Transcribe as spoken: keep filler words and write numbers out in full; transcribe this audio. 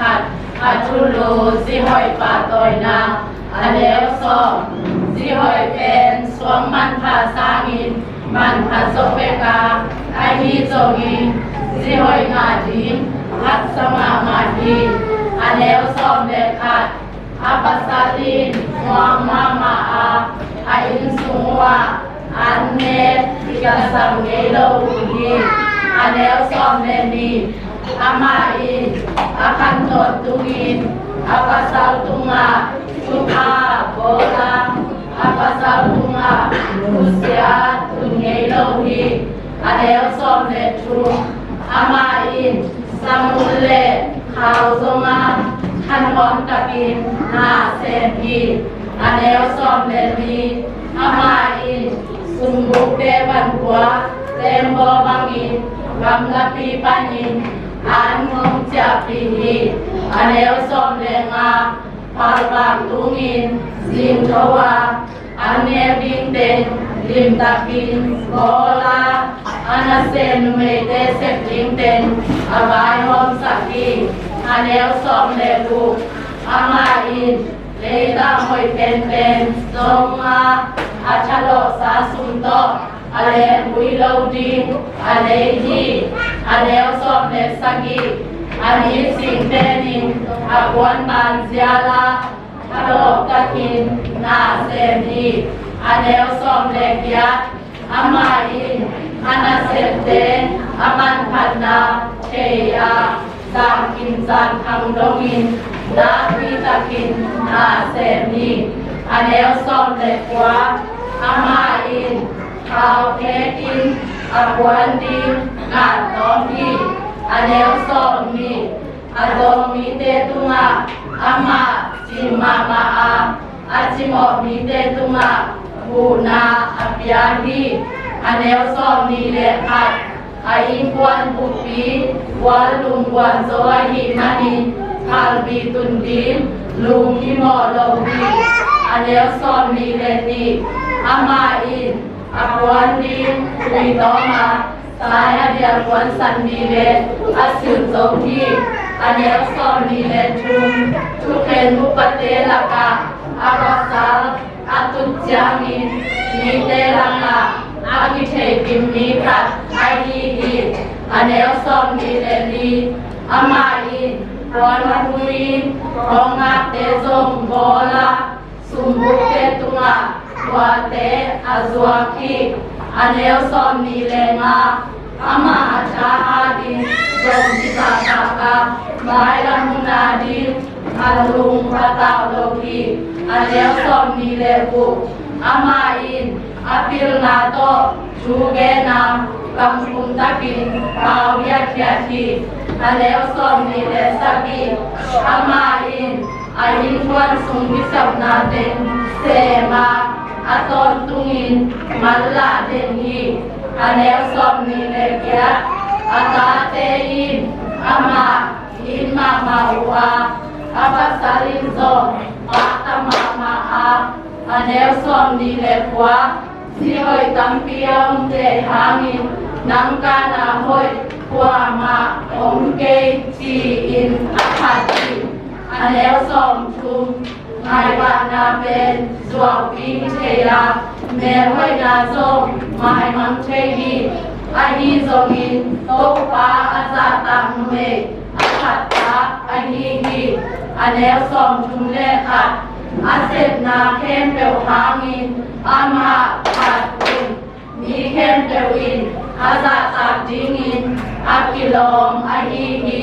Khat, a thulu zi hoih pahtawina. A neu sawm, zi hoih pen suang manpha sangin manpha zaw bek a, ahi zongin zi hoih ngah ding haksa mahmah hi. A neu sawm le khat, a pasal in muang mahmah a, a inn sung uh ah an nek kikasam ngei lo uh hi. A neu sawm le nih, amah in a khan tawntungin a pasal tungah thupha bawl a, a pasal tungah nusia tun ngei lo hi. A neu sawm le thum, amah in samul le khau zongah thanuam takin na sem hi. A neu sawm le li, amah in sumbukte vanpua tembaw bangin gamlapi panin an hong ciahpih hi. A neu sawm le nga, phalvang tungin zingtho a, an nek ding teng limtakin bawl a, a nasem numeite sep ding teng a vaihawmsak hi. A neu sawm le guk, amah in leitang hoih penpen zong a, a thalawhsa sum tawh a lehbui lo ding a lei hi. A neu sawm le sagih, a nising penin a puan ban zial a, a lawp takin na sem hi. A neu sawm le giat, amah in a nasepte a manphatna thei a, zan kim zan khang dongin nakpi takin na sem hi. A neu sawm le kua, amah in khau khekin a puan ding ngat tawm hi. A neu sawm nih, a zawng mite tungah amah cim mahmah a, a cimawh mite tungah huhna a pia hi. A neu sawm nih le khat, a innkuan bukpi gual lungguan zo ahih manin phalbi tun ding lung himawh lo hi. A neu sawm nih le nih, amah in a puan ding tui tawm a, sai a dial puansan ni le a sil zo hi. A neu sawm nih le thum, thukhen upate lakah a pasal a tut ciangin mite lakah a kithei kim mi khat ahi hi. A neu sawm nih le li, amah in puan a hui in kongakte zong bawl a, sumbukte tungah khuate a zuak hi. A neu sawm nih le nga, amah a tha ading zong kizahtak a, mailam hun ading a lung patau lo hi. A neu sawm nih le guk, amah in a pilna tawh thu gen a, kamkum takin pau hiathiat hi. A neu sawm nih le sagih, amah in a innkuan sung kisapna teng sem a, a tawntungin manlah den hi. A neu sawm nih le giat, a tate in amah it mahmah uh a, a pasal in zong pahtak mahmah a. A neu sawm nih le kua, zi hoih tampi a om teh hangin nang kana hoih kuamah om kei, ci-in a phat hi. A neu sawm thum, ngaihbahna pen zuaupi hi thei a, melhoihna zong maimang thei hi. Ahi zongin Topa a zahtak numei a phatta ahi hi. A neu sawm thum le khat, a sepna khempeuh hangin amah phat un, mi khempeuh in a zahtak dingin a kilawm ahi hi.